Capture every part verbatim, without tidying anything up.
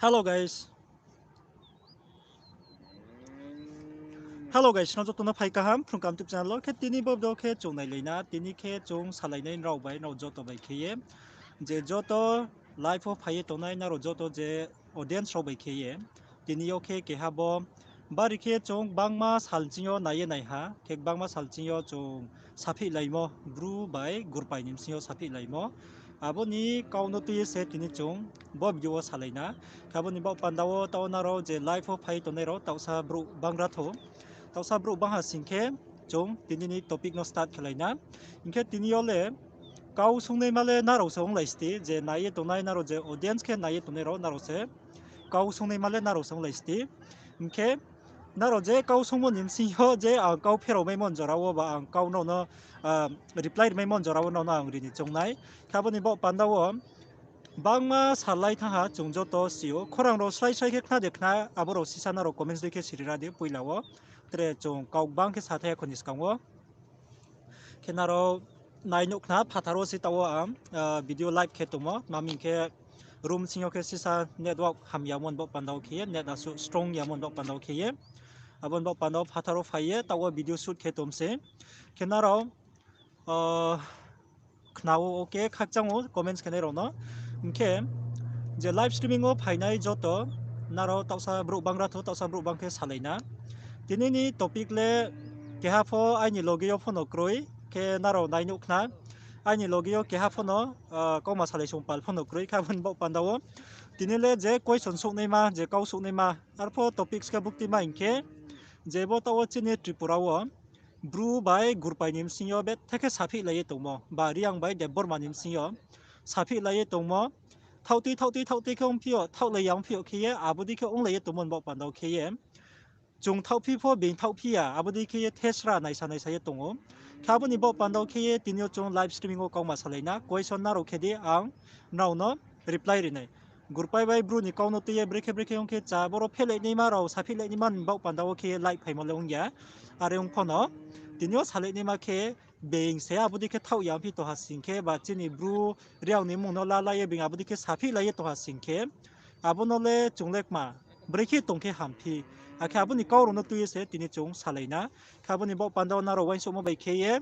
Hello guys. Hello guys, nrao joto no phai kaham Phrung Kaham YouTube channel wo. Khe tini bo video khe chung nailai na, tini khe chung salai nai nrao bai, nrao joto bai khe ye. Je joto live wo phai ye tongnai nrao joto je audience rao bai khe ye. Tini yo khe keha bo bari khe chung gbangma sal ching yo nai ye nai ha, khe gbangma sal ching yo chung saphihlaimo, Bru bai Gurpai ni bsing yo saphihlaimo. Abo ni kau no tui ye se tini chung bo video wo salai na. Khe abo ni baoh panda wo taoh wo nrao je live wo phai tongnai rao taohsa brouh bangra thou. Taohsa brouh bang ha sing khe chung tini ni topic no start khelai na. Hing khe tini yo le kau sungnaima le nrao se onglai sti, je nai ye tongnai nrao je audience khe nai ye tongnai rao nrao se kau sungnaima le nrao se onglai sti. Hing khe nrao je kau sungmo ni bsing yo je ang kau pherao maimo jora wo ba ang kau nrao no reply ri maimo jora wo nrao no ang ri ni choung nai. Khe abo ni baoh panda wo bangma salai thanng ha chung joto si ou. Khorang rao srai srai khe khna de khna, abo rao sisa nrao comments dei khe siri ra di poila wo. Tre chung kau gbang khe sa thai ya kho ni skang wo. Khe nrao nai nuh khna phathar wo se taoh wo ang video live khe tongmo. Tma hing khe room sing yo khe sisa network ham yamo ni baoh panda wo khe ye, net asuh strong yamo ni baoh panda wo khe ye. Abo ni baoh panda wo phathar wo phai ye taoh wo video shoot khe tong se. Khe nrao khna ou, okay, khakchang ou comments khenai rao no. Hing khe je live streaming wo phainai joto nrao taohsa brouh bangra thou, taohsa brouh bang khe salai na. Tini ni topic le keha pho aini loge yo pho no kroi, khe nrao nai nuh khna. Aini loge yo keha pho no kauma salai song pal pho no kroi, khe abo ni baoh panda wo tini le je question souhnaima, je kau souhnaima, arpho topics khe buktima hing khe, je bo taoh wo chini Tripura wo Bru bai Gurpai ni bsing yo betha khe saphihlai ye tongmo, ba Reang bai Debbarma ni bsing yo saphihlai ye tongmo, thaohtui thaohtui thaohtui khe ongphi yo, thaohlai ya ongphi yo khe ye, abo dei khe onglai ye tongmo ni baoh panda wo khe ye. Chung thaohphi pho, being thaohphi ya, abo dei khe ye thesra naisa naisa ye tong ou. Khe abo ni baoh panda wo khe ye tini yo chung live streaming wo kauma salai na, question nrao khe di, ang nrao no reply ri nai. Gurpai bai Bru ni kau no tui ye brekhe brekhe ong khe cha, boro phelai naima rao, saphihlai naima ni baoh panda wo khe ye live phaimo le ong ya. Are ong pho no, tini yo salai naima khe being se abo dei khe thaoh ya ongphi tong ha sing khe, ba chini Bru Reang ni mmung no lalai ye being abo dei khe saphihlai ye tong ha sing khe, abo no le chung le kma brekhe tong khe hamphi. Akhe abo ni kau rao no tui ye se tini chung salai na. Khe abo ni baoh panda wo nrao uaingsouhmo bai khe ye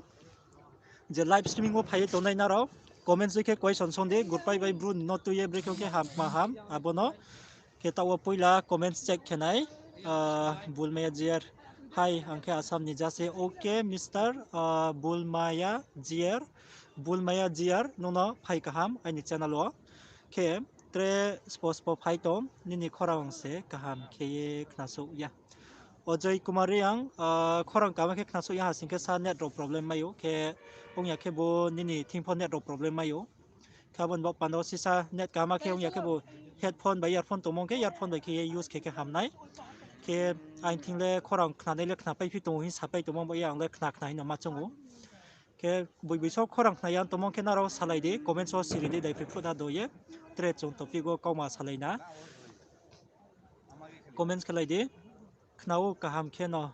je live streaming wo phai ye tongnai nrao comments dei khe question song di, Gurpai bai Bru ni no tui ye brekhe khe ham kma ham abo no. Khe taoh wo poila comments check khe nai, Bulmaya G R. Hi, ang khe Assam ni ja se. Okay, Mister Bulmaya G R, Bulmaya G R, nung no phai kaham aini channel wo. Khe tre spo spo phai tong, nini khorang se kaham khe ye khnasouh ya. Ojoi Kumar Reang, khorang kaham khe khnasouh ya ha sing khe sa net rao problem mai ou, khe ong ya khe bo nini thing pho net rao problem mai ou. Khe abo ni baoh panda wo sisa net kaham khe ong ya khe bo headphone bai earphone tongmo khe earphone bai khe ye use khe khe ham nai. Khe aini thing le khorang khnanai le khnapai phi tong ou hing sapai tongmo bai ye ang le khna khna hing no ma choung ou. Khe boi boi so khorang khna ya tongmo khe nrao salai di, comments wo siri di, daiphri phruh da do ye. Tre chung topic wo kauma salai na. Comments khe lai di. Khna ou kaham khe no.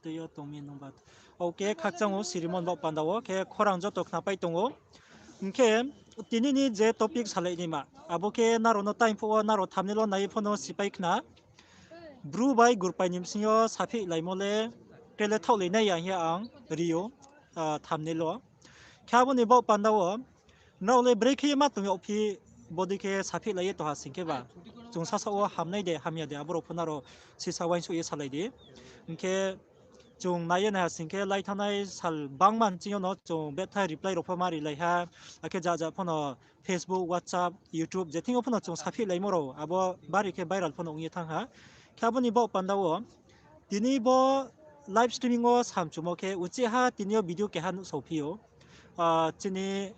Tui yo tong mi nung ba. Okay, khakchang ou sirimo ni baoh panda wo. Khe khorang joto khnapai tong ou. Hing khe tini ni je topic salai naima, abo khe nrao no time phuh wo nrao thumbnail wo nai ye pho no sipai khna. Bru bai Gurpai ni bsing yo saphihlaimo le tre le thaohlai nai ya hing ye ang ri ou, thumbnail wo. Khe abo ni baoh panda wo nrao le brekhe ye ma tong yagphi, bodei khe saphihlai ye tong ha sing khe ba, chung sasaoh wo hamnai de hamya de abo rao pho nrao sisa uaingsouh ye salai di. Hing khe chung nai ye nai ha sing khe lai thanngnai sal bangma ni ching yo no chung betha reply rao pho ma rilai ha, akhe ja ja pho no Facebook, WhatsApp, YouTube je thing yo pho no chung saphihlaimo rao abo bari khe viral pho no ong ye thanng ha. Khe abo ni baoh panda wo tini bo live streaming wo samchumo khe uchih ha tini yo video keha nuhsaophi ou. Chini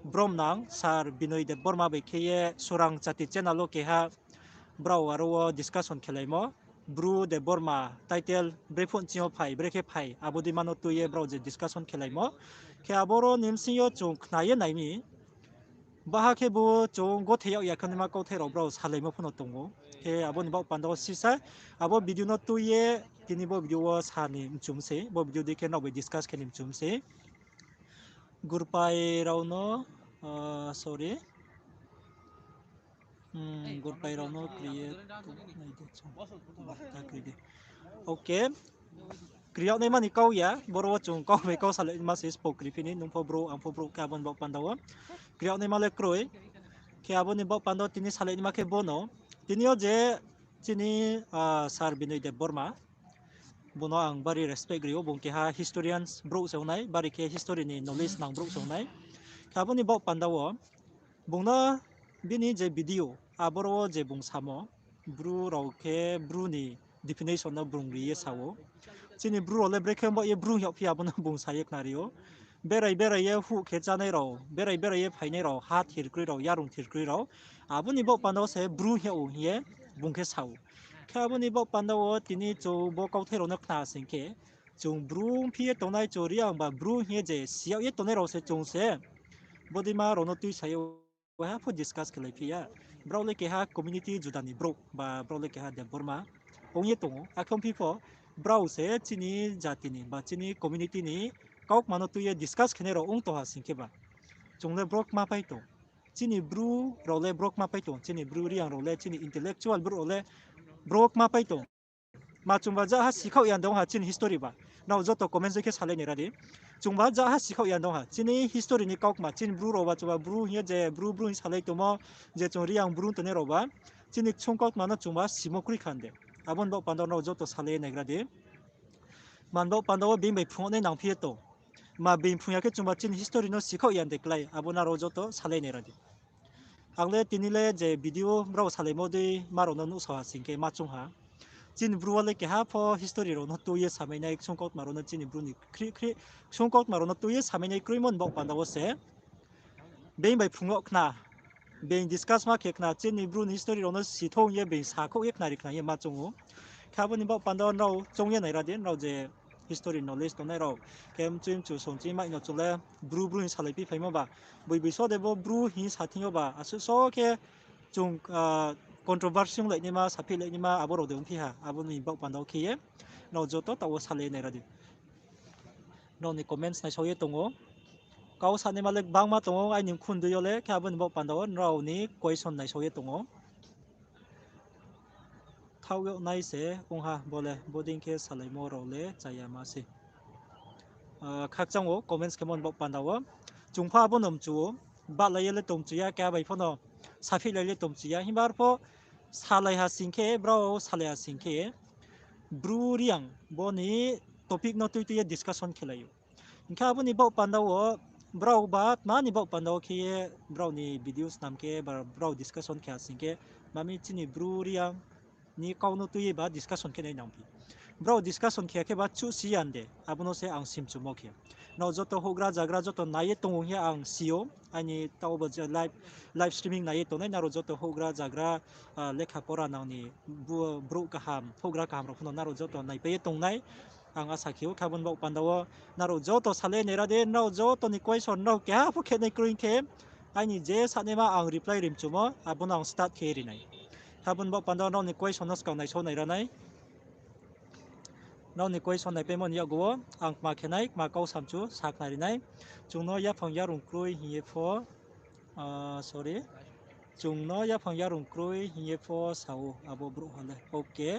bromnang Sir Binoy Debbarma bai khe ye Surang Chati channel wo keha brao aro wo discussion khelaimo. Bru Debbarma title brephuh ching yo phai, brekhe phai, abo dei ma no tui ye brao je discussion khelaimo. Khe aboro ni bsing yo chung khna ye nai mi. Baha khe bo chung gothe yag ya khe naima kauthai rao brao salaimo pho no tong ou. Khe abo ni baoh panda wo sisa, abo video no tui ye, tini bo video wo sa ni mchum se, bo video dei khe nrao bai discuss khe ni mchum se. Gurpai rao no, sorry. Hmm, Gorpai rao no create tong nai de chung. Ba, ta kri de. Okay. Kri yag naima ni kau ya, boro wo chung kau bai kau salai ma se spo kri phi ni, nung pho brouh, ang pho brouh, khe abo ni baoh panda wo. Kri yag naima le kroi. Khe abo ni baoh panda wo tini salai naima khe bono. Tini yo je chini, ah, Sir Binoy Debbarma. Bung no ang bari respect ri ou, bung keha historians brouh se ong nai, bari khe history ni knowledge nang brouh se ong nai. Khe abo ni baoh panda wo, bung no bini je video, aboro wo je bung samo, Bru rao khe Bru ni definition no bung ri ye sa ou. Chini Bru rao le brekhe baoh ye Bru hing yagphi abo no bung sa ye khnari ou. Berai berai ye huh khe chánai rao, berai berai ye phainai rao, ha thir kroi rao, yarung thir kroi rao, abo ni baoh panda wo se Bru hing yag ou hing ye bung khe sa ou. Khe abo ni baoh panda wo tini chung bo kauthai rao no khna sing khe, chung Bru phi ye tongnai, chung Reang ba Bru hing ye je si yag ye tongnai rao se chung se, bodeima rao no tuisa ye ha pho discuss khelai phi ya. Brao le keha community juda ni brouh, ba brao le keha Debbarma ong ye tong ou. Akhe ong phi pho, brao se chini jati ni, ba chini community ni kaukma no tui ye discuss khenai rao ong tong ha sing khe ba, chung le bro kma pai tong. Chini Bru rao le bro kma pai tong, chini Bru Reang rao le, chini intellectual brouh rao le bro kma pai tong. Ma chungba ja ha sikhaoh ya dong ha chini history ba. Nrao joto comments khe salai nai ra di. Chungba ja ha sikhaoh ya dong ha. Chini history ni kaukma, chini Bru rao ba chungba Bru hing ye je Bru Bru hing salai tongmo, je chung Reang Bru tongnai rao ba. Chini ksung kautma no chungba simo kroi khan de. Abo ni baoh panda wo nrao joto salai nai ra di. Man baoh panda wo being bai phrung nai nang phi ye tong. Ma being phrung ya khe chungba chini history no sikhaoh ya de klái, abo nrao joto salai nai ra di. Ang le tini le je video brao salaimo dei ma rao no nuhsao ha sing khe ma chung ha. Chini Bru wo le keha pho history rao no tui ye samai nai, ksung kautma rao no chini Bru ni khri khri, ksung kautma rao no tui ye samai nai kroimo ni baoh panda wo se. Being bai phrung yag khna, being discuss ma khe khna, chini Bru ni history rao no sithong ye being sakhouh ye khnari khna ye ma chung ou. Khe abo ni baoh panda wo nrao choung ye nai ra di, nrao je history knowledge tongnai rao. Khe mchui mchu songchi mai no chung le Bru Bru hing salai phi phaimo ba. Boi boi so de bo Bru hing sa thing yo ba. Asuh so khe chung, ah, controversy onglai naima, saphihlai naima, abo rao de ongphi ha. Abo ni baoh panda wo khe ye. Nrao joto taoh wo salai nai ra di. Nrao ni comments naisao ye tong ou. Kau sanaima le gbangma tong ou, aini mkhun dei yo le, khe abo ni baoh panda wo nrao ni question naisao ye tong ou. Thaoh yag nai se ong ha bo le, bodei khe salaimo rao le chaya ma se. Ah, khakchang ou, comments khemo ni baoh panda wo. Chung pho abo no mchu ou, bahlai ye le tong mchu ya, keha bai pho no saphihlai le tong mchu ya. Himba arpho salai ha sing khe, brao salai ha sing khe, Bru Reang bo ni topic no tui tui ye discussion khelai ou. Hing khe abo ni baoh panda wo, brao ba tma ni baoh panda wo khe ye, brao ni video snam khe, ba brao discussion khe ha sing khe, mami chini Bru Reang ni kau no tui ye ba discussion khe nai nang phi. Brao discussion khe ya khe ba chuhsi ya de, abo no se ang simchumo khe. Nrao joto houhgra jagra joto nai ye tong ou hing ye ang si ou, aini taoh bo je live, live streaming nai ye tongnai nrao joto houhgra jagra, ah, lekha pora nang ni bu-, brouh kaham, houhgra kaham rao pho no nrao joto naipai ye tongnai. Ang asa khe ou, khe abo ni baoh panda wo nrao joto salai nai ra di, nrao joto ni question nrao keha pho khe nai kroi khe, aini je sanaima ang reply ri mchumo, abo no ang start khe ri nai. Khe abo ni baoh panda wo nrao ni question no skang naisao nai ra nai. Nrao ni question naipaimo ni yakgu wo ang kma khe nai, kma kau samchu sakhnari nai. Chung no yaphang yarung kroi hing ye pho, ah, sorry. Chung no yaphang yarung kroi hing ye pho sa ou abo brouhha le. Okay.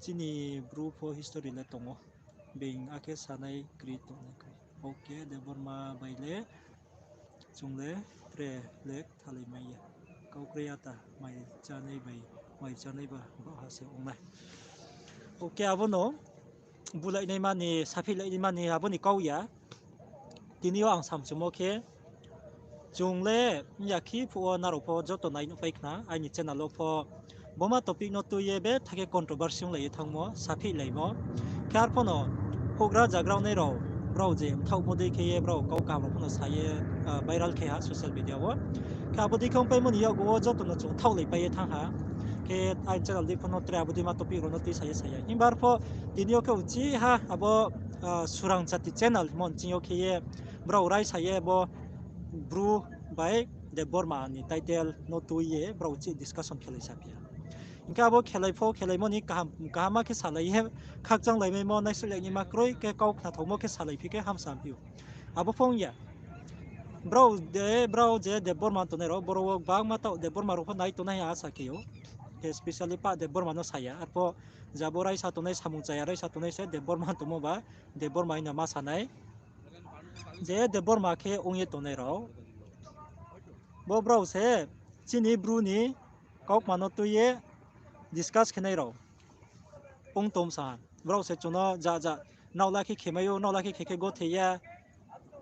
Chini Bru pho history le tong ou. Being akhe sanai kri tongnai kroi. Okay, Debbarma bai le chung le tre le kthalai mai ya. Kau kroi ata mai chánai bai, mai chánai ba baohha se ong nai. Okay, abo no bulai naima ni, saphihlai naima ni abo ni kau ya. Tini yo ang samchumo khe, chung le yakhe phuh wo nrao pho joto nai nuhpai khna, aini channel wo pho boma topic no tui ye betha khe controversy onglai ye thanngmo, saphihlaimo. Khe arpho no houhgra jagra ongnai rao, brao je mthaohmo dei khe ye brao kau kaham rao pho no sa ye, ah, viral khe ha social media wo. Khe abo dei khe ongpaimo ni yakgu wo joto no chung thaohlai pai ye thanng ha. Khe aini channel dei pho no tre abo deima topic rao no tuisa ye sa ya. Himba arpho tini yo khe uchih ha abo, ah, Surang Jati channel hingmo nching yo khe ye brao raisa ye bo Bru bai Debbarma ni title no tui ye brao uchih discussion khelai saphi ha. Hing khe abo khelai pho khelaimo ni kaham, kaham ma khe salai ye khakchang laimaimo, naislehlai naima kroi khe kau khnathaomo khe salai phi khe hamsa phi ou. Abo pho ong ya. Brao de, brao je Debbarma tongnai rao, boro wo gbangma taoh Debbarma rao pho nai tongnai ha sa khe ou. Khe specially pa Debbarma no sa ya. Arpho jabo raisa tongnai, samung chaya raisa tongnai se Debbarma tongmo ba, Debbarma hing no ma sa nai. Je Debbarma khe ong ye tongnai rao. Bo brao se chini Bru ni kaukma no tui ye discuss khe nai rao ong tong sa ha. Brao se chung no ja ja naola khe khemai ou, naola khe khe khe gothe ya.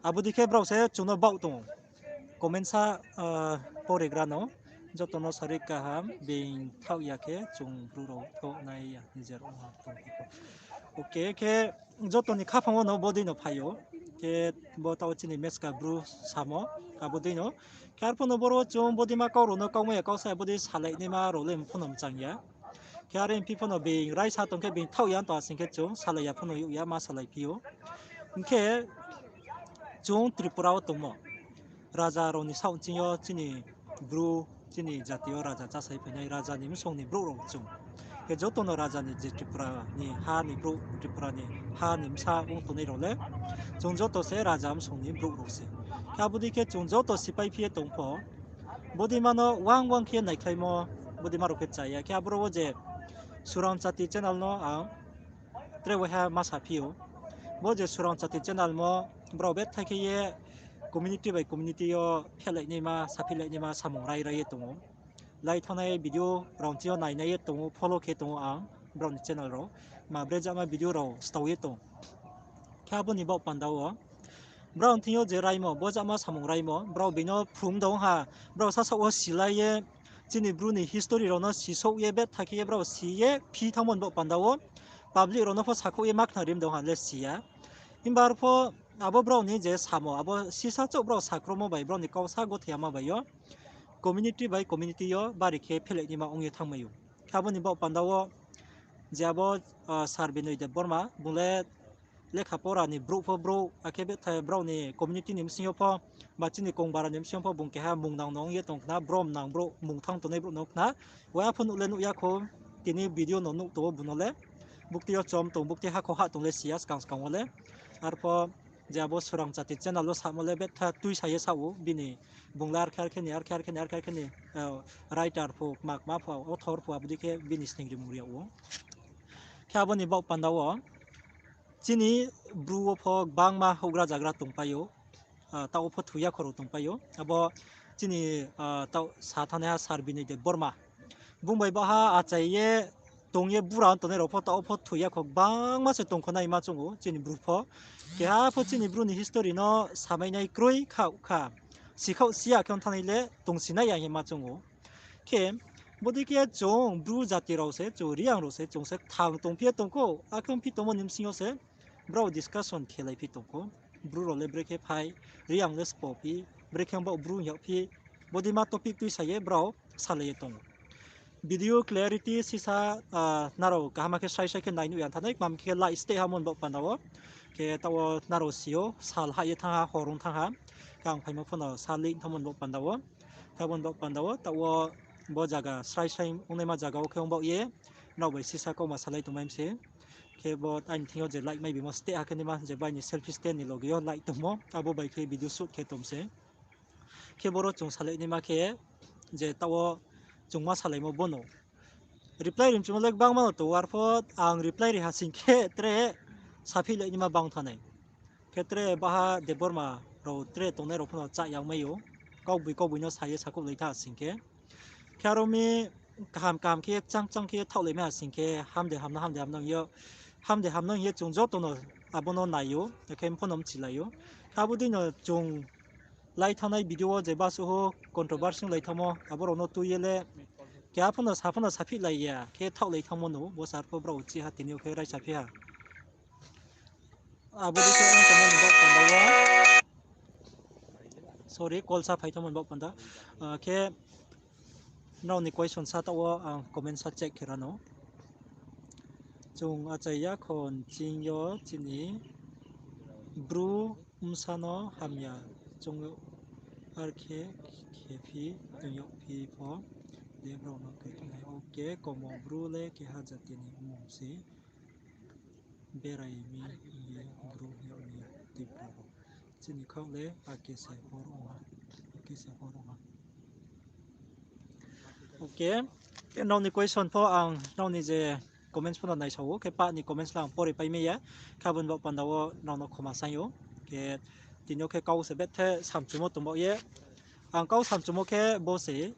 Abo dei khe brao se chung no baoh tong ou. Comment sa, ah, pore gra no, joto no sari kaham, being thaoh ya khe chung Bru rao tho nai ya, nijer ong ha tong phi pho. Okay, khe joto ni khaphang wo no bodei no phai ou. Khe bo taoh chini meska Bru samo, abo dei no. Khe arpho no boro chung bodei ma kau rao no kaumai ya kau sa ya, bodei salai naima rao le pho no mchang ya. Khe are phi pho no being raisa tong khe being thaoh ya to asing khe chung salai ya pho no youh ya, ma salai phi ou. Hing khe chung Tripura wo tongmo raja rao ni saoh ching yo chini Bru, chini jati yo raja chásai phainai raja ni bsong ni brouh rao chung. Khe joto no raja ni je Tripura ni ha ni brouh, Tripura ni ha ni bsa ong tongnai rao le chung joto se raja bsong ni brouh rao se. Khe abo dei khe chung joto sipai phi ye tong pho, bodei ma no wang wang khe naikhlaimo, bodei ma rao khe cha ya. Khe aboro wo je Surang Chati channel no ang tre waiha ma saphi ou. Bo je Surang Chati channel mo, brao betha khe ye community bai community yo phelai naima, saphi lai naima samung rai rai ye tong ou. Lai thanngnai video rao ching yo nai nai ye tong ou, follow khe tong ou ang brao ni channel rao. Ma brejama video rao stao ye tong. Khe abo ni baoh panda wo brao thing yo je raimo, bo jama samung raimo, brao bini phrung dong ha, brao sasaoh wo silai ye, chini Bru ni history rao no sisouh ye, betha khe ye brao si ye phi thanngmo ni baoh panda wo, public rao no pho sakhouh ye ma khna rim dong ha le si ya. Himba arpho abo brao ni je samo, abo sisa chouh brao sakromo bai, brao ni kau sa gothe yama bai yo, community bai community yo bari khe phelai naima ong ye thanngmai ou. Khe abo ni baoh panda wo, je abo, ah, Sir Binoy Debbarma, bung le lekha pora ni brouh pho brouh, akhe betha brao ni community ni bsing yo pho, ba chini kongbara ni bsing yo pho bung keha mung nang no ong ye tong khna, brom nang brouh, mung thanng tongnai brouh no khna. Waiha pho nuh le nuh ya khou, tini video no nuh tong ou bung no le. Bukti yo chom tong, bukti hakho hah tong le si ya skang skang wo le. Arpho je abo Surang Chati channel wo samo le betha tuisa ye sa ou, bini bung le arkhe arkhe ni, arkhe arkhe ni, arkhe arkhe ni, eh, writer pho, kma kma pho, author pho, abo dei khe bini sningri mung ri yag ou. Khe abo ni baoh panda wo, chini Bru wo pho gbangma houhgra zagra tongpai ou, ah, taoh wo pho thoi ya khorao tongpai ou. Abo chini, ah, taoh sa thanngnaiha Sir Binoy Debbarma. Bung bai baha achai ye tong ye bura tongnai rao pho taoh wo pho thoi ya kho gbangma se tong kho naima choung ou chini Bru pho. Keha pho chini Bru ni history no samai nai kroi khaoh kha. Sikhaoh si ya khe ong thanngnai le tongsi nai ya hing ma choung ou. Khe bodei khe chung Bru jati rao se, chung Reang rao se, chung se kthang tongphi ye tong khou, akhe ongphi tongmo ni bsing yo se brao discussion khelai phi tong khou. Bru rao le brekhe phai, Reang le spo phi, brekhe baoh Bru hing yag phi, bodei ma topic tuisa ye brao salai ye tong ou. Video clarity sisa, ah, nrao kaham khe srai srai khe nai nuh ya thanai, kmam khe like steh ha mo ni baoh panda wo. Khe taoh wo nrao si ou, sal hah ye thanng ha, hor ong thanng ha. Khe ang phaimo pho no sal late thanngmo ni baoh panda wo. Khe abo ni baoh panda wo, taoh wo bo zaga srai srai ongnaima zaga wo khe ong baoh ye, nrao bai sisa kauma salai tongmai mi se. Khe bo aini thing yo je light mai bimo steh ha khe naima, je bai ni selfie stand ni loge yo light tongmo, abo bai khe video shoot khe tong se. Khe boro chung salai naima khe, je taoh wo chung ma salaimo bono reply rim chungmo le gbangma no tong ou, arpho ang reply ri ha sing khe tre saphi lai naima bang thanai. Khe tre baha Debbarma rao tre tongnai rao pho no chá yag mai ou. Kaugboing kaugboing no sa ye sakhouh lai tha sing khe. Khe aro mi kaham kaham khe ye kchang kchang khe ye thaohlai mai ha sing khe, ham de ham no, ham de ham no hing ye, ham de ham no hing ye chung joto no abo no nai ou, akhe pho no mchilai ou. Khe abo dei no chung lai thanngnai video wo je basuh ho controversy lai thanngmo, abo rao no tui ye le, keha pho no sa pho no saphi lai ya khe thaohlai thanngmo no, bo sir pho brao chih ha tini yo khe raisa phi ha. Abo dei khe ong tongmo ni baoh panda wo, sorry, call sa phai thanngmo ni baoh panda. Ah, khe nrao ni question sa taoh wo ang comment sa check khe ra no. Chung achai ya khon ching yo chini Bru bsa no hamya chung ou, arkhe khe phi tong yag phi pho de brao no kaitonai. Okay, komo Bru le keha jati ni mmung se. Berai mi hing ye Bru hing yag mi Tripura rao. Chini khaoh le ake se hor ong ha. Ake se hor ong ha. Okay. Nrao ni question pho ang nrao ni je comments pho no naisao ou, khe pah ni comments le ang pore pai mai ya. Khe abo ni baoh panda wo nrao no khoma saing ou. Khe tini yo khe kau se bethe samchumo tongbaoh ye. Ang kau samchumo khe bo se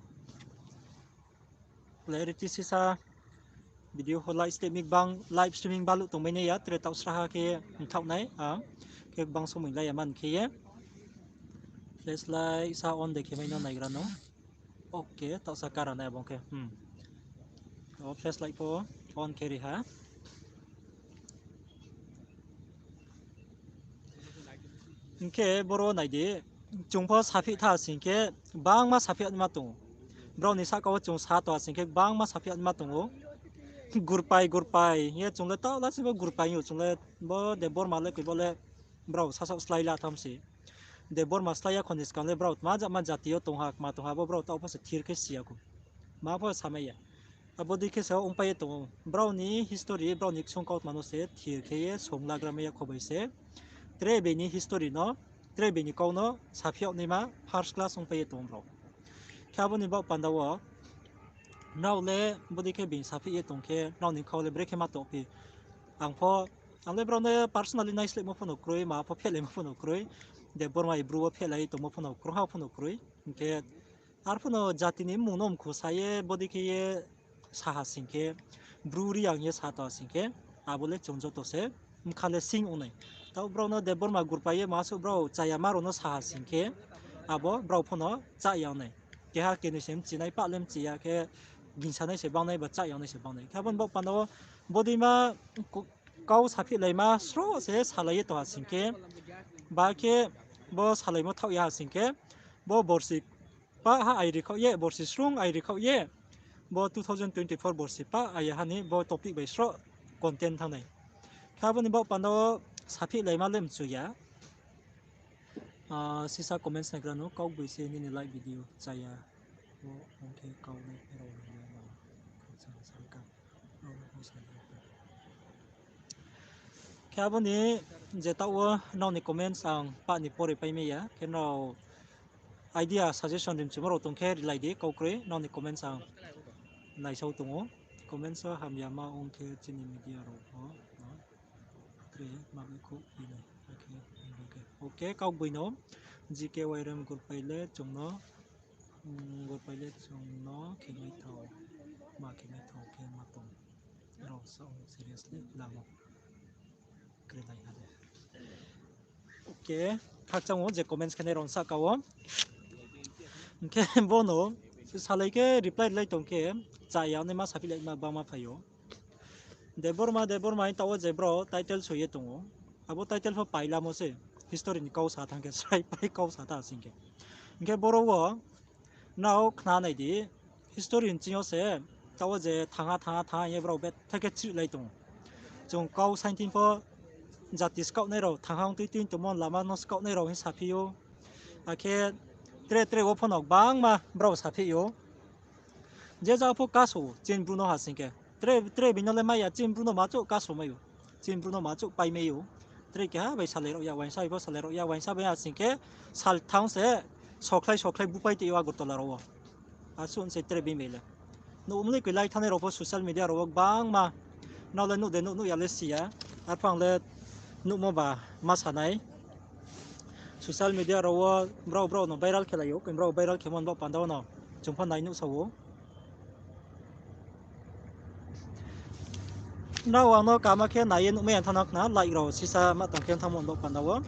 clarity sisa video ho live streaming bang, live streaming baluh tongmai nai ya, tre taoh sraha khe mthaoh nai ang. Khe bang somoi lai ya man khe ye. Flashlight sa on de khe mai no naigra no. Okay, taoh sa kara nai abo khe. Hmm. O flashlight pho on khe ri ha. Hing khe boro nai di, chung pho saphih tha sing khe, gbangma saphih yagnaima tong ou. Brao ni sahka wo chung sa tong ha sing khe, gbangma saphih yagnaima tong ou. Gurpai, gurpai hing ye chung le taoh la se bo gurpai hing ou, chung le bo Debbarma le koi bo le brao sasaoh slái la tham se. Debbarma slái ya kho ni skang le brao tma jama jati yo tong ha, kma tong ha, bo brao taoh pho se thir khe si ya khou. Ma pho samai ya. Abo dei khe se ongpai ye tong ou. Brao ni history, brao ni ksung kautma no se thir khe ye songlagra mai ya kho bai se. Tre bini history no, tre bini kau no saphih yagnaima first class ongpai ye tong ou brao. Khe abo ni baoh panda wo, nrao le bodei khe bini saphih ye tong khe, nrao ni kau le brekhe ma tongphi. Ang pho, ang le brao no personally naislehmo pho no kroi, ma pho phehlaimo pho no kroi. Debbarma Bru wo phehlai tongmo pho no kroi, ha pho no kroi. Hing khe, arphuh no jati ni mmung no mkhu sa ye, bodei khe ye sa ha sing khe, Bru Reang ye sa tong ha sing khe, abo le chung joto se bkha le sing ong nai. Taoh brao no Debbarma gurpai ye ma suh brao chayama rao no sa ha sing khe, abo brao pho no chá ya ong nai. Keha kenoi se mchi nai, pah le mchi ya khe, gingsa nai se banng nai, ba chá ya ong nai se banng nai. Khe abo ni baoh panda wo, bodeima k-, kau saphihlaima sroh se salai ye tong ha sing khe, ba khe bo salaimo thaoh ya ha sing khe, bo borsi pah ha ai ri khaoh ye, borsi srung ai ri khaoh ye, bo two thousand twenty-four borsi pah ai ya ha ni bo topic bai sroh content thanng nai. Khe abo ni baoh panda wo saphihlaima le mchu ya. Ah, sisa comments naigra no, kaugboi se nini live video chá ya. Bo ong khe kau nai pherao nai ya no, khakchang sa kha. Khe abo ni je taoh wo nrao ni comments ang pah ni pore pai mai ya. Khe nrao idea, suggestion rimchumo rao tong khe rilai di, kau kroi, nrao ni comments ang naisao tong ou. Comments wo hamyama ong khe chini media rao pho, no? Tre ma bai khouh phi nai, okay, okay, kaugboi no, G K Y R M gurpai le chung no, mm, gurpai le chung no khe mai thao, ma khe mai thao khe ma tong. Rao sa ong seriously lamo. Kre lai ha de. Okay, khakchang wo je comments khe nai rao sahka wo. Hing khe bo no salai khe reply lai tong khe, chá ya ong nai ma saphihlaima bangma phai ou. Debbarma, Debbarma hing taoh wo je brao title soi ye tong ou. Abo title pho pailamo se, history ni kau sa thanng khe, srai pai kau sa tha sing khe. Hing khe boro wo nrao khna nai di, history ni ching yo se, taoh wo je thanng ha, thanng ha, thanng ha hing ye brao betha khe chrihlai tong ou. Chung kau sainthing pho jati skaohnai rao, thanng ha ong tui tui tongmo lama no skaohnai rao hing saphi ou. Akhe tre tre wo pho no gbangma brao saphi ou. Je ja pho kaso, chini Bru no ha sing khe. Tre, tre bini no le mai ya, chini Bru no ma chouh kaso mai ou. Chini Bru no ma chouh pai mai ou. Tre keha bai salai rao ya, uaingsa bai pho salai rao ya, uaingsa bai ha sing khe sal thanng se sokhlai sokhlai bupai tei ou Agartala rao wo. Asuh se tre bini bai le. Nuh mlei koi lai thanngnai rao pho social media rao wo gbangma. Nrao le nuh de nuh, nuh ya le si ya. Arphuh ang le nuhmo ba ma sa nai. Social media rao wo brao brao no viral khe lai ou, khe brao viral khemo ni baoh panda wo no chung pho nai nuhsao ou. Nrao ang no kama khe nai ye nuhmai ya thanng na khna, like rao sisa ma tong khe thanngmo ni baoh panda wo.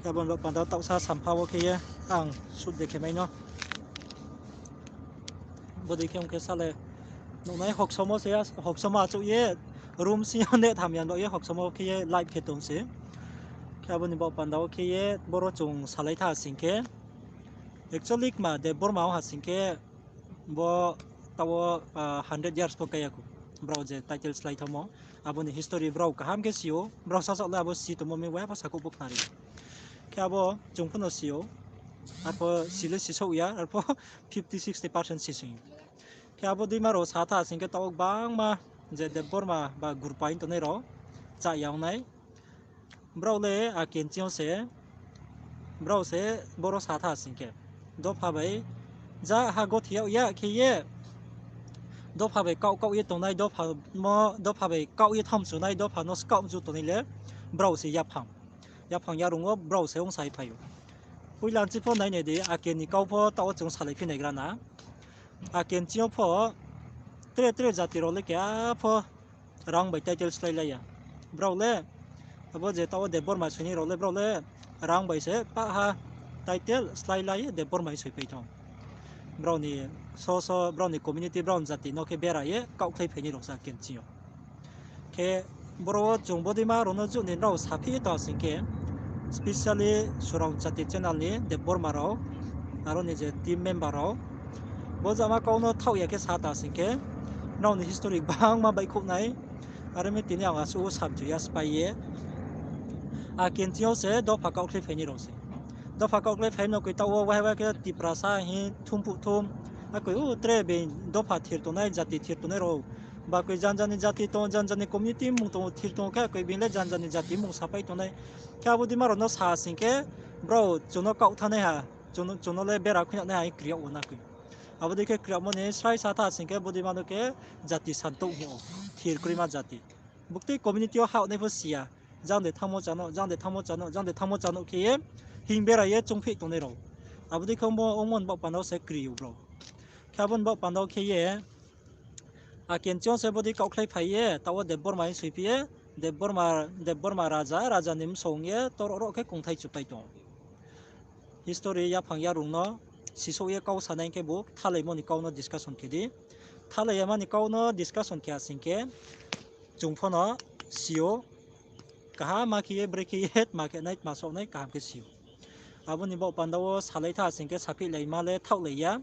Khe abo ni baoh panda wo taohsa sampha wo khe ye ang shoot de khe mai no. Bodei khe ong khe sa le nuhnai hoksomo se, hoksomo achouh ye, room sing yo net hamya ni baoh ye hoksomo khe ye live khe tong se. Khe abo ni baoh panda wo khe ye boro chung salai tha sing khe. Actually kma Debbarma ong ha sing khe bo taoh wo, ah, hundred years pho kai ya khou. Brao je title slái thanngmo, abo ni history brao kaham khe si ou, brao sasaoh le abo si tongmo mi waiha pho sakhouh pho khnari. Khe abo chung pho no si ou, arpho si le sisouh ya, arpho fifty sixty percent sising. Khe abo deima rao sa tha sing khe taoh wo gbangma je Debbarma ba gurpai tongnai rao chá ya ong nai. Brao le a kenching yo se Brao se boro sa tha sing khe, dopha bai ja ha gothi yag ya khe ye, dopha bai kaoh kaoh ye tongnai, dopha mo, dopha bai kaoh ye thamchu nai, dopha no skaoh mchu tongnai le brao se yaphang. Yaphang yarung wo brao se ongsa ye phai ou. Poila nchi pho nainai di, Aken ni kau pho taoh wo chung salai phi naigra na. Aken ching yo pho tre tre jati rao le keha pho rang bai title slái lai ya. Brao le, abo je taoh wo Debbarma soinai rao le, brao le rang bai se pah ha title slái lai ye Debbarma hing soipai tong. Brao ni so so, brao ni community, brao ni jati no khe bera ye kaohkhlai phainai rao se Aken ching yo. Khe boro wo chung bodeima rao no juh ni nrao saphi ye tong sing khe, specially Surang Jati channel ni Debbarma rao, aro ni je team member rao, bo jama kau no thaoh ya khe sa tong sing khe, nrao ni history gbangma baihkhouh nai. Aro mi tini ang asuh samchu ya sphái ye. Aken ching yo se dopha kaohkhlai phainai rao se. Dopha kaohkhlai phai no koi taoh wo wahai wahai khe Tiprasa hing thum phuh thum. Akoi u tre being dopha thir tongnai, jati thir tongnai rao. Ba koi janja ni jati tong, janja ni community mung tong, thir tong khe koi being le janja ni jati mung sapai tongnai. Khe abo deima rao no sa sing khe, brao chung no kaoh thanng nai ha, chung no, chung no le bera khuinang nai ha hing kri yag wo na koi. Abo dei khe kri yagmo ni srai sa tha sing khe, bodeima no khe jati santouh hing ou, thir kroima jati. Buktui community wo hah nai pho si ya. Jang de thanngmo chá no, jang de thanngmo chá no, jang de thanngmo chá no khe ye hing bera ye choungphih tongnai rao. Abo dei khe ongmo, ongmo ni baoh panda wo se kri ou brao. Khe abo ni baoh panda wo khe ye, Aken ching yo se bodei kaohkhlai phai ye, taoh wo Debbarma hing soiphi ye, Debbarma, Debbarma raja, raja ni bsong ye, toro ro khe kongthai chupai tong. History yaphang yarung no sisouh ye kau sanai khe bo thalaimo ni kau no discussion khe di. Thalai yama ni kau no discussion khe ha sing khe, chung pho no si ou, kaham ma khe ye, brekhe ye, tma khe nai, tma saoh nai, kaham khe si ou. Abo ni baoh panda wo salai tha sing khe, saphihlaima le thaohlai ya.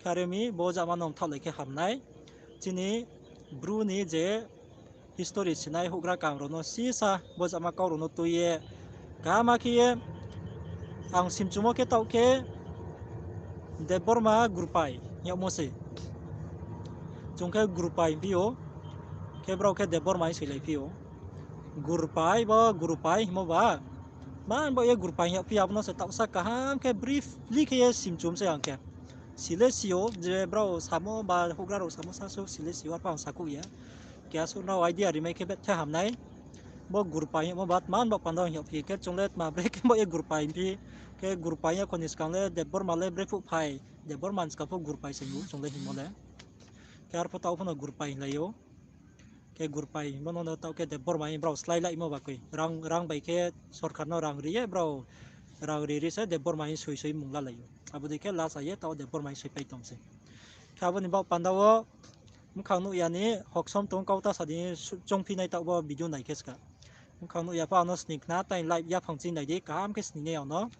Khe are mi bo jama no thaohlai khe ham nai. Chini Bru ni je history sinai houhgra kam rao no sisa bo jama kau rao no tui ye, kaham ma khe ye, ang simchumo khe taoh khe Debbarma Gurpai hing yagmo se. Chung khe Gurpai hingphi ou, khe brao khe Debbarma hing soilai phi ou. Gurpai bo Gurpai hingmo ba, man baoh ye Gurpai hing yagphi, abo no se taohsa kaham khe briefly khe ye simchum se ang khe. Si le si ou, je brao samo ba houhgra rao samo sasuh si le si ou, arphuh ang sakhouh ya. Keha suh nrao idea rimai khe bethe ham nai. Bo Gurpai hingmo ba tma ni baoh panda wo hing yagphi khe, chung le tma brekhe baoh ye Gurpai hingphi, khe Gurpai ya kho ni skang le Debbarma le brephuh phai, Debbarma ni skang pho Gurpai se hing ou chung le hingmo le. Khe arphuh taoh pho no Gurpai hinglai ou. Khe Gurpai hingmo no taoh khe Debbarma hing brao sláilaimo ba koi. Rang, rang bai khe sorkar no rang ri ye brao rang ri ri se Debbarma hing soi soi mung lalai ou. Abo dei khe lasa ye taoh Debbarma hing soipai tong se. Khe abo ni baoh panda wo bkhang nuh ya ni hoksom tong kau ta sa di, choungphi nai taoh bo video nai khe ska. Bkhang nuh ya pho ang no sning khna, tai live yaphang ching nai di, kaham khe sning nai ang no.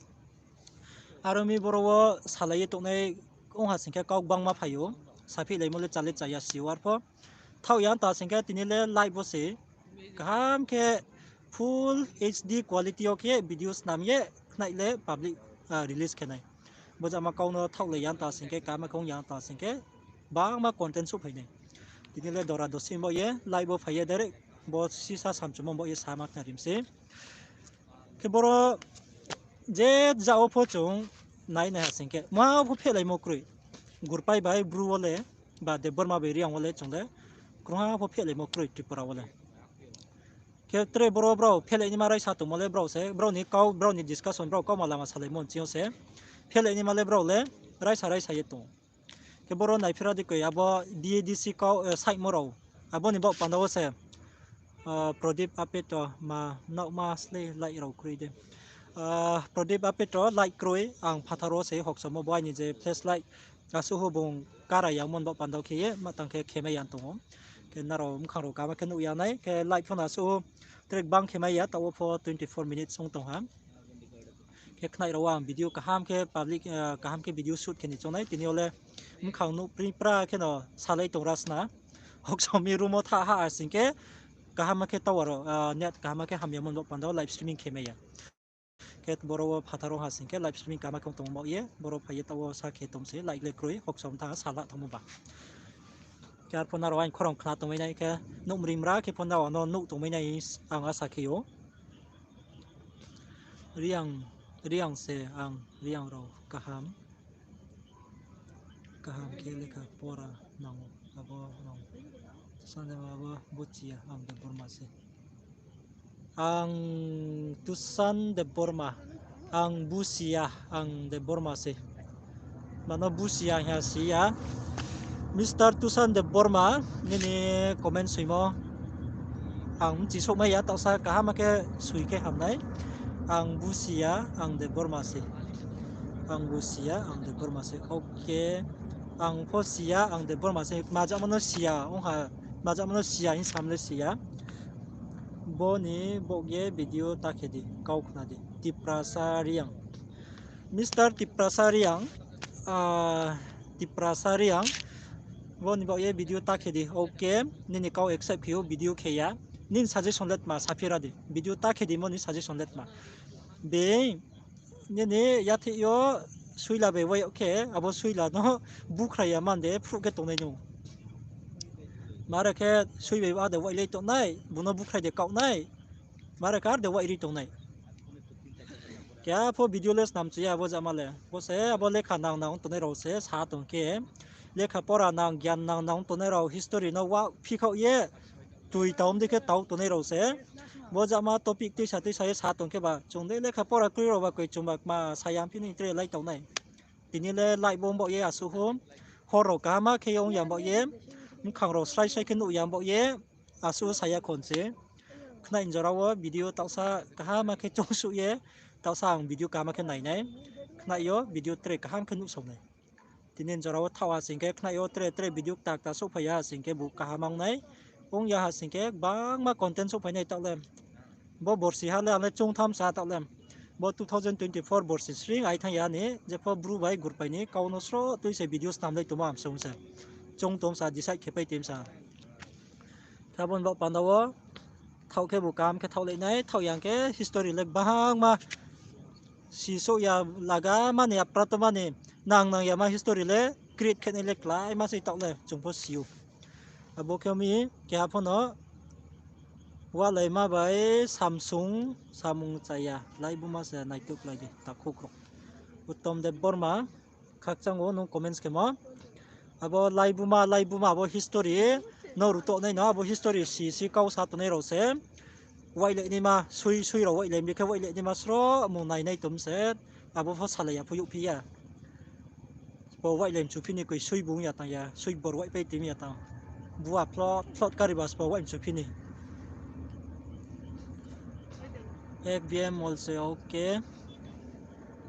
Aro mi boro wo salai ye tongnai ong ha sing khe kau gbangma phai ou, saphihlaimo le chá le chá ya si ou arpho. Thaoh ya ta sing khe tini le live wo se kaham khe full H D quality yo khe video snam ye khnai le public, ah, release khe nai. Bo jama kau no thaohlai ya ta sing khe, kaham khe ong ya ta sing khe, bangma content souhphai nai. Tini le dora dosi baoh ye live wo phai ye direct bo sisa samchumo baoh ye sama khna rim se. Khe boro je ja wo pho chung nai nai ha sing khe, ma pho phehlaimo kroi. Gurpai bai Bru wo le, ba Debbarma bai Reang wo le chung le, krungha pho phehlaimo kroi Tripura wo le. Khe tre boro brao phelai naima raisa tongmo le brao se, brao ni kau, brao ni discussion, brao kauma lama salaimo nching yo se. Phelai naima le brao le raisa raisa ye tong. Khe boro naiphira di koi, abo B A D C kau, eh, saimo rao. Abo ni baoh panda wo se, ah, Pradip Apeto ma naohma slei light rao kroi de. Ah, Pradip Apeto light kroi, ang phathar wo se hoksomo bo aini je flashlight. Asuh ho bung kara yangmo ni baoh panda wo khe ye, ma tang khe khemai ya tong ou. Khe nrao bkhang rao kaham khe nuh ya nai, khe light pho no asuh tre gbang khemai ya, taoh wo pho twenty four minutes ong tong ha. Khe khnai rao ang video kaham khe public, eh, kaham khe video shoot khe ni choung nai, tini yo le bkhang nuh pri pra khe no salai tong rasna. Hoksom mi room wo tha ha sing khe, kaham khe tower, ah, net kaham khe hamyamo ni baoh panda wo live streaming khemai ya. Khe boro wo phathar wo ha sing khe live streaming kaham khe ong tongmo baoh ye, boro phai ye taoh wo sa khe tong se, light le kroi, hoksom tha sala tongmo ba. Khe arpho nrao aini khorang khna tongmai nai khe, nuh mri mra khe pho nrao no nuh tongmai nai ang asa khe ou. Reang, Reang se ang, Reang rao kaham. Kaham khe lekha pora nang abo nang. Tusan Debbarma abo Buchia ang Debbarma se. Ang Tusan Debbarma, ang Buchia ang Debbarma se. Mano Buchia hing ya si ya. Mister Tusan Debbarma, nini comment soimo ang bchi souhmai ya, taohsa kaham khe soi khe hamnai. Ang Buchia ang Debbarma se. Ang Buchia ang Debbarma se. Okay. Ang pho si ya, ang Debbarma se. Majamo no si ya, ong ha, majamo no si ya hing sam le si ya. Bo ni baoh ye video ta khe di, kau khna di. Tiprasa Reang. Mister Tiprasa Reang, ah, Tiprasa Reang, bo ni baoh ye video ta khe di. Okay, nini kau accept khe ou, video khe ya. Nini suggestion le tma saphi ra di. Video ta khe di, mo ni suggestion le tma. Being, nini yathih yo suila bai wai khe, abo suila no bukhrai ya man de, phruh khe tongnai no. Mare khe sui bai ade wailai tongnai, bung no bukhrai de kaoh nai. Mare khe ar de wairi tongnai. Keha pho video le snam chu ya abo jama le. Bo se abo lekha nang nang tongnai rao se sa tong khe. Lekha pora nang, gyan nang nang tongnai rao history no wa phikhaoh ye tui taom dei khe tau tongnai rao se. Bo jama topic tuisa tuisa ye sa tong khe ba, chung dei lekha pora kroi rao ba koi chung ba kma sa ya phi ni tre lai tong nai. Tini le live bo baoh ye asuh hum. Hor rao kaham khe ong ya baoh ye. Bkhang rao srai srai khe nuh ya baoh ye. Asuh sa ya khon se. Khnai jora wo video taohsa kaham khe choungsuh ye. Taohsa ang video kaham khe nai nai. Khnai yo video tre kaham khe nuhsao nai. Tini jora wo thaoh ha sing khe khnai yo tre tre video kta kta souhphai ya ha sing khe bu kaham ong nai. Ong ya ha sing khe gbangma content souhphai nai taoh le. Bo borsi ha le ang le choungtham sa taoh le. Bo two thousand twenty-four borsi sring ai thanng ya ni, jepho Bru bai Gurpai ni kau no sroh tui se video snam lai tongmo ang sung se. Choung tong sa, decide khe pai tim sa. Khe abo ni baoh panda wo thaoh khe bu kaham khe thaoh lai nai, thaoh yang khe history le gbangma sisouh ya laga mani, apra to mani, nang nang ya ma history le create khe nai le klái ma se taoh le chung pho si ou. Abo khe mi keha pho no walaima bai samsung samung chaya, live buma se naituh klái di, takhuk rao. Uttom Debbarma, khakchang wo nung comments khemo. Abo live buma, live buma, abo history no rutoh nai no, abo history si si kau sa tongnai rao se. Wailai naima, sui, sui rao wailai mi khe wailai naima sroh mung nai nai tom se, abo pho salai ya pho youhphi ya. Bo wailai mchu phi ni koi sui bung ya tang ya, sui bor waipai tim ya tang. Bua phlot phlot kari ba sbo wai mchu phi ni. F B M also okay.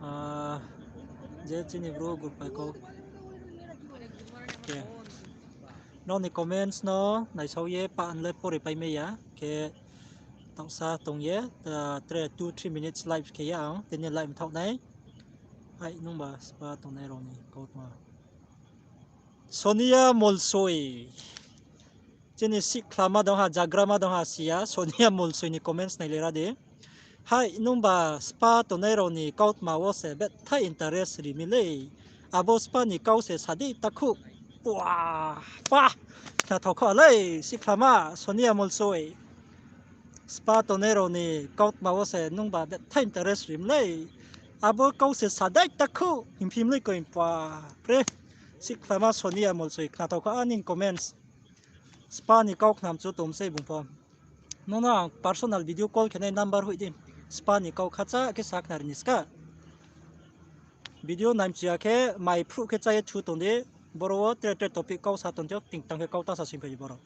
Ah, je chini bro Gurpai kau. Okay. Nrao ni comments no naisao ye pa ang le pore pai mai ya. Khe taohsa tong ye, ah, tre two three minutes live khe ye ang tini live mthaoh nai. Hai nungba spa tongnai rao ni kautma. Sonia Molsoi. Chini sikhlama dong ha, jagrama dong ha si ya, Sonia Molsoi ni comments nai le ra di. Hai nungba spa tongnai rao ni kautma wo se bethai interest ri mi lei. Abo spa ni kau se sa di takhu. Pua, pa, khnathao kho lei, sikhlama, Sonia Molsoi. Spa tongnai rao ni kautma wo se nungba bethai interest ri mi lei. Abo kau se sa dai takhu, hingphi mi lei koi pa, pre. Sikhlama Sonia Molsoi, khnathao kho aning comments. Spa ni kau khnam chu tom sei bung pho. Nung no ang personal video call khe nai number hoih di. Spa ni kau khacha khe sa khnari ni ska. Video naimchu ya khe mai phruh khe chá ye thu tong di. Boro wo tre tre topic kau sa tong di, tingtang khe kau ta sa sing phai di boro.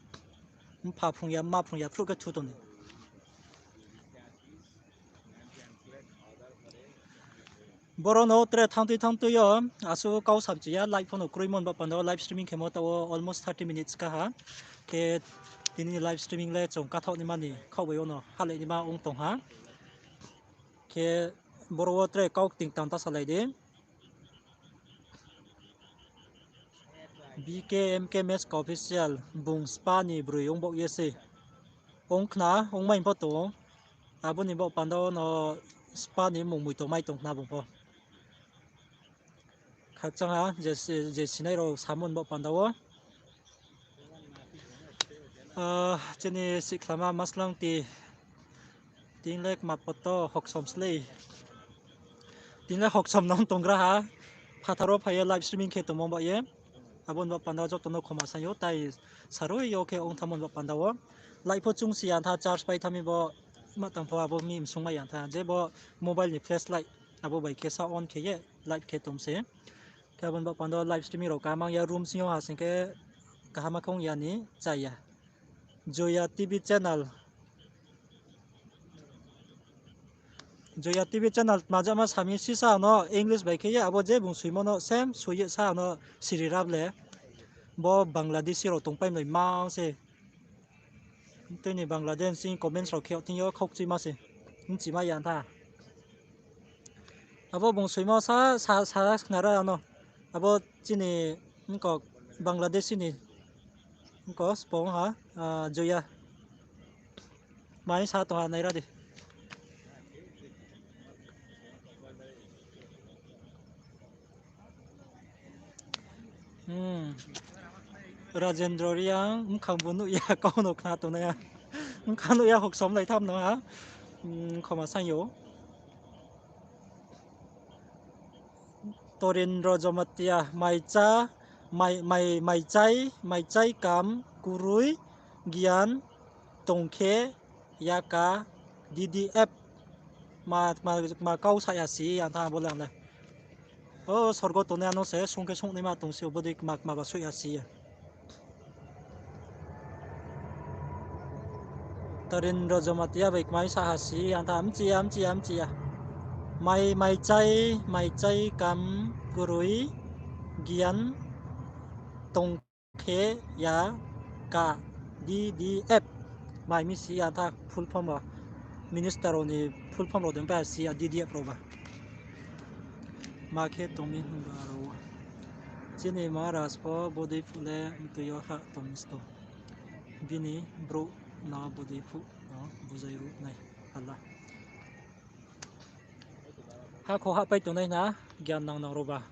Mpha phrung ya, mma phrung ya, phruh khe thu tong di. Boro no tre thanngtui thanngtui yo, asuh kau samchi ya, live pho no kroimo ni baoh panda wo live streaming khemo taoh wo almost thirty minutes ka ha. Khe tini ni live streaming le chung kathaoh naima ni khaoh bai wo no halai naima ong tong ha. Khe boro wo tre kau tingtang ta salai di. B K M K Meska Official, bung spa ni broi ong baoh ye se. Ong khna, ong mai pho tong. Abo ni baoh panda wo no spa ni mungmui tongmai tong khna bung pho. Khakchang ha, je, je sinai rao samo ni baoh panda wo. Ah, chini sikhlama maslang ti, tin lek ma poto hoksom slei. Tini le hoksom no tonggra ha. Phathar wo phai ye live streaming khe tongmo ba ye. Abo ni ba panda wo joto no khoma saing ou, tai sarui yo khe ong thamo ni ba panda wo. Light pho chung si ya tha, charge pai tha mi bo. Ma tang pho abo mi msung mai ya tha. Je bo mobile ni flashlight abo bai khe sa on khe ye live khe tong se. Khe abo ni ba panda wo live streaming rao kaham ya room sing yo ha sing khe kaham khe ong ya ni chaya. Joya T V channel. Joya T V channel tma jama sami sisa no English bai khe ye abo je bung soimo no same soi ye sa no siri rab le. Bo Bangladeshi rao tongpai mlai mang se. Tini Bangladesh ni comments rao khe thing yo khaukchima se. Bchimai ya tha. Abo bung soimo sa, sa, sa, sa khnara ano. Abo chini, ongkok, Bangladeshi ni, ongkok, spong ha, ah, Joya. Mai sa tong ha, naira di. Hmm. Rajendra Reang, bkhang bu nuh ya, kau no khna tongnai ya. Bkhang nuh ya, hoksom lai tham no ha. Hmm, khoma saing ou. Torendra Jamatia, maicha, mai, mai, maichai, maichai kam, kurui, gian, tongkhe, yaka, D D F. Ma, ma, ma kau sa ya si, ang tha bo le ang le. O, sorgo tongnai ano se, sung khe sung naima tong si, bodei kma, kma ba soi ya si ya. Torendra Jamatia bai kmai sa ha si, ang tha mchi ya, mchi ya, mchi ya. Mai, maichai, maichai kam, kurui, gian, tongkhe, yaka, D D F. Mai mi si ya tha full form ba. Minister rao ni full form rao dei pai si ya D D F rao ba. Ma khe tong mi hing ba rao. Chini Maharaj pho bodei phuh le mtui yo ha tong sto. Bini brouh no bodei phuh no bujai ruh nai hala. Hakho hahpai tongnai na, gian nang nang rao ba.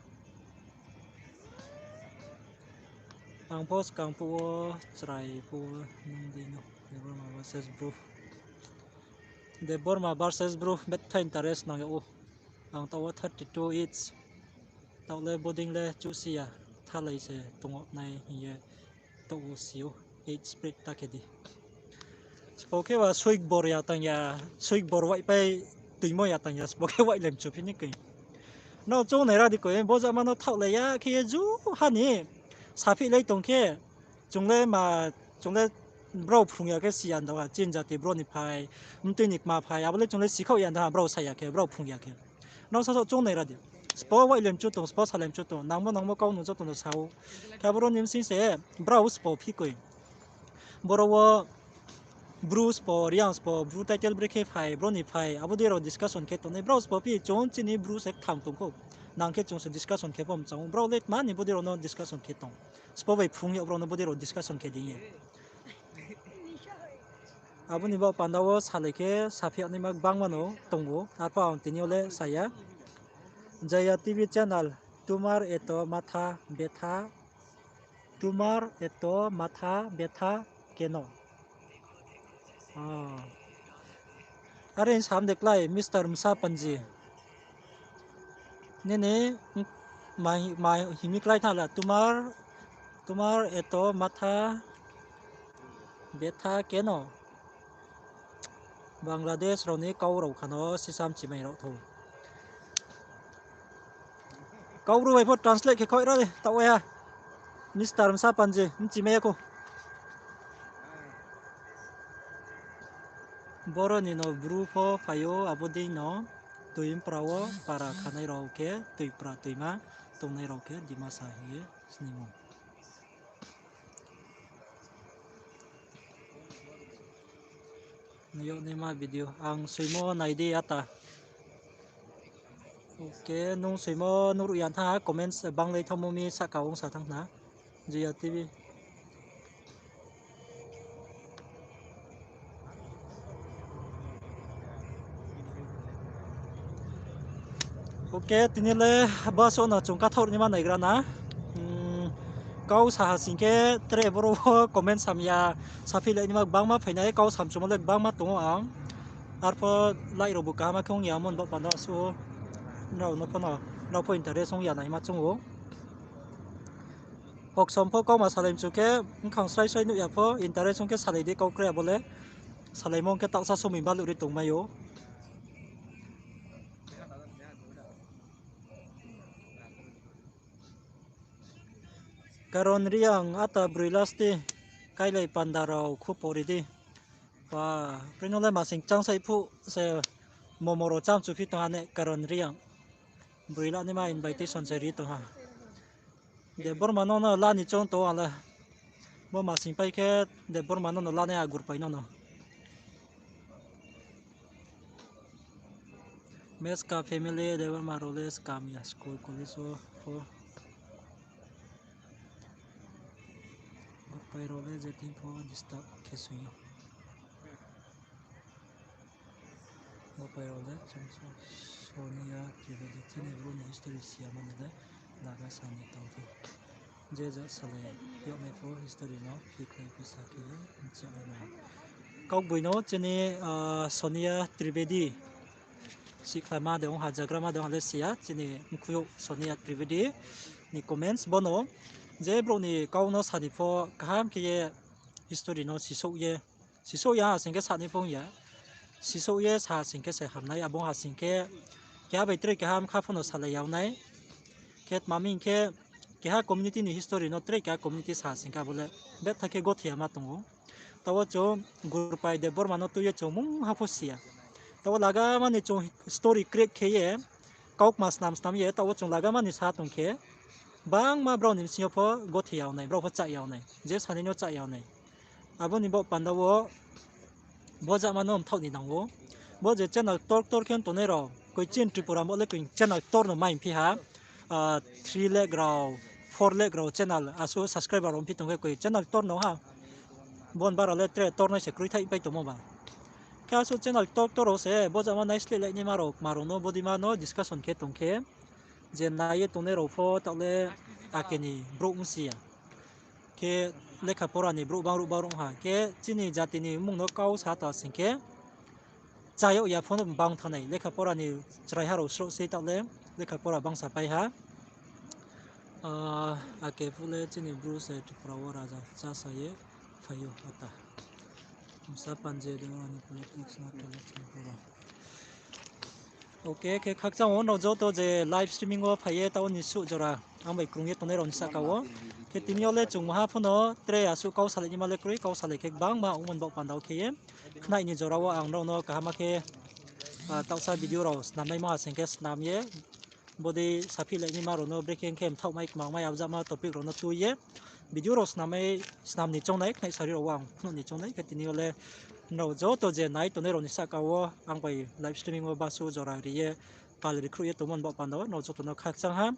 Ang pho skang phuh wo chrai phuh wo nung dei no. Debbarma versus Bru. Debbarma versus Bru, betha interest nang yag ou. Ang taoh wo thirty two each. Taoh le bodei le chuhsi ya, thalai se tong nai hing ye. Taoh wo si ou, each split ta khe di. Sbo khe ba soik bor ya tang ya, soik bor waipai tuimo ya tang ya, sbo khe waihlai mchu phi ni koi. Nrao choung nai ra di koi, bo jama no thaohlai ya khe ye ju ha ni, saphihlai tong khe, chung le ma, chung le brao phrung ya khe si ya ndao ha, chini jati bro ni phai, mtui ni kma phai, abo le chung le sikhaoh ya ndao ha, brao sa ya khe, brao phrung ya khe. Nrao sasaoh choung nai ra di. Sbo waihlai mchu tong, sbo salai mchu tong, nangmo nangmo kau no joto no sa ou. Khe aboro ni bsing se, brao sbo phi koi. Boro wo Bru sbo, Reang sbo, Bru title brekhe phai, bro ni phai, abo dei rao discussion khe tongnai. Brao sbo phi chung chini Bru se kthang tong khou. Nang khe chung se discussion khe pho mchang ou. Brao le tma ni bodei rao no discussion khe tong. Sbo bai phrung yag brao no bodei rao discussion khe di ye. Abo ni baoh panda wo salai khe saphi yag naima gbangma no tong ou. Arphuh ang tini yo le sa ya. Jaya T V channel, tumar eto matha betha, tumar eto matha betha keno? Are sam de klái, Mister Msa Panji. Nini ma, ma himi klái tha la, tumar, tumar eto matha betha keno? Bangladesh rao ni kau rao khano sisam chimai rao thou. Kau Bru bai pho translate khe khoi ra de, taoh ya. Mister Msa Panji, mchimai ya khou. Boro ni no Bru pho phai ou, abo dei no Tuimpra wo para khanai rao khe, tuipra tuima tongnai rao khe Dimasa hing ye snimo. Niyag naima video ang soimo nai di ata. Ok, nung soimo nuhruh ya tha, comments banglai thanngmo mi sahka ong sa thanng khna. Jaya T V. Ok, tini le bus no chung kathaoh naima naigra na. Hmm, kau sa ha sing khe tre boro wo comment sam ya, saphi lai naima gbangma phainai, kau samchumo le gbangma tong ou ang. Arphuh light rao bu kaham khe ong ya mon bo panda su. Nrao no pho no, nrao pho interest ong ya nai hima chung ou. Hoksom pho kauma salai mchu khe, bkhang srai srai nuh ya pho, interest ong khe salai di, kau kre abo le. Salaimo ong khe taohsa somoi baluh ri tongmai ou. Karon Reang ata broi lasti, kailai panda rao khupo ri di. Pa, prino le masing chang sai phuh se momo rao cham chu phi tong ha ne Karon Reang. Broi la naima invitation se ri tong ha. Debbarma no no la ni choung tong ang le. Bo masing pai khe Debbarma no no la nai, Gurpai no no. Meska family, Debbarma rao le skam ya school college wo pho. Gurpai rao le je thing pho disturb khe soi ou. Gurpai rao le chung Sonia Trivedi chini bru ni history si ya mani le laga sa ni tong phi. Je ja salai yag nai pho history no phi khlai phi sa khe ye mchi nai. Kaugboino chini, ah, Sonia Trivedi. Sikhlaima de ong ha, jagrama de ong ha le si ya, chini mkhui ou Sonia Trivedi ni comments bono. Je brouh ni kau no sa ni pho kaham khe ye history no sisouh ye, sisouh ya ha sing khe sa ni pho ong ya. Sisouh ye sa sing khe se hamnai, abo ong ha sing khe keha bai tre keha mkha pho no salai yag nai. Khe tma mi hing khe keha community ni history no tre keha community sa sing khe abo le betha khe gothi ya ma tong ou. Taoh wo chung Gurpai Debbarma no tui ye chung mungha pho si ya. Taoh wo laga mani chung story create khe ye, kaukma snam snam ye, taoh wo chung laga mani sa tong khe, bangma brao ni bsing yo pho gothi yag nai, brao pho chah yag nai, je sanai no chah yag nai. Abo ni baoh panda wo bo jama no mthaoh ni nang ou. Bo je channel ktor ktor khe tongnai rao, koi chini Tripura bo le koi channel ktor no mai phi ha, ah, three lakh rao, four lakh rao channel, asuh subscriber rao phi tong khe koi channel ktor no ha. Bo ni bara le tre ktor nai se kroi thaih pai tongmo ba. Khe asuh channel ktor ktor rao se bo jama naisleh lai naima rao, kma rao no bodei ma no discussion khe tong khe, je nai ye tongnai rao pho taoh le ake ni brouh ong si ya. Khe lekha pora ni brouh bang ruh bang ruh ha. Khe chini jati ni mmung no kau sa ta sing khe, chá yag ya pho no bang thanng nai. Lekha pora ni chraiha rao srouh sei taoh le lekha pora bangsa pai ha. Ah, ake phuh le chini bru se Tripura wo raja chá sa ye phai ou ata. Bsa panje de ani politics no tole chini bru. Ok, khe khakchang wo nrao joto je live streaming wo phai ye taoh ni suh jora ang bai krung ye tongnai rao ni sahka wo. Khe tini yo le chung maha pho no tre asuh kau salai naima le kroi, kau salai khe gbangma ongmo ni baoh panda wo khe ye. Khnai ni jora wo ang nrao no kaham khe, ah, taohsa video rao snam naima ha sing khe snam ye. Bodei saphi lai naima rao no brekhe khe mthaohmai kmangmai abjama topic rao no tui ye video rao snam ni choung nai, khnai sari rao wo ang phnuh ni choung nai. Khe tini yo le nrao joto je nai tongnai rao ni sahka wo ang bai live streaming wo basu jora ri ye pal ri khruh ye tongmo ni baoh panda wo nrao joto no khakchang ha.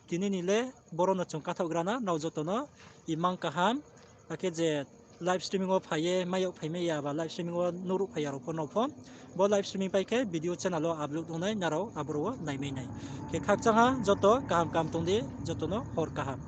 Tini ni le boro no chung kathaoh gra na, nrao joto no imang kaham. Akhe je live streaming wo phai ye mai yag phai mai ya ba live streaming wo nuhruh phai ya rao pho nrao pho bo live streaming pai khe video channel wo upload ong nai, nrao aboro wo nai mai nai. Khe khakchang ha, joto kaham kaham tong di, joto no hor kaham.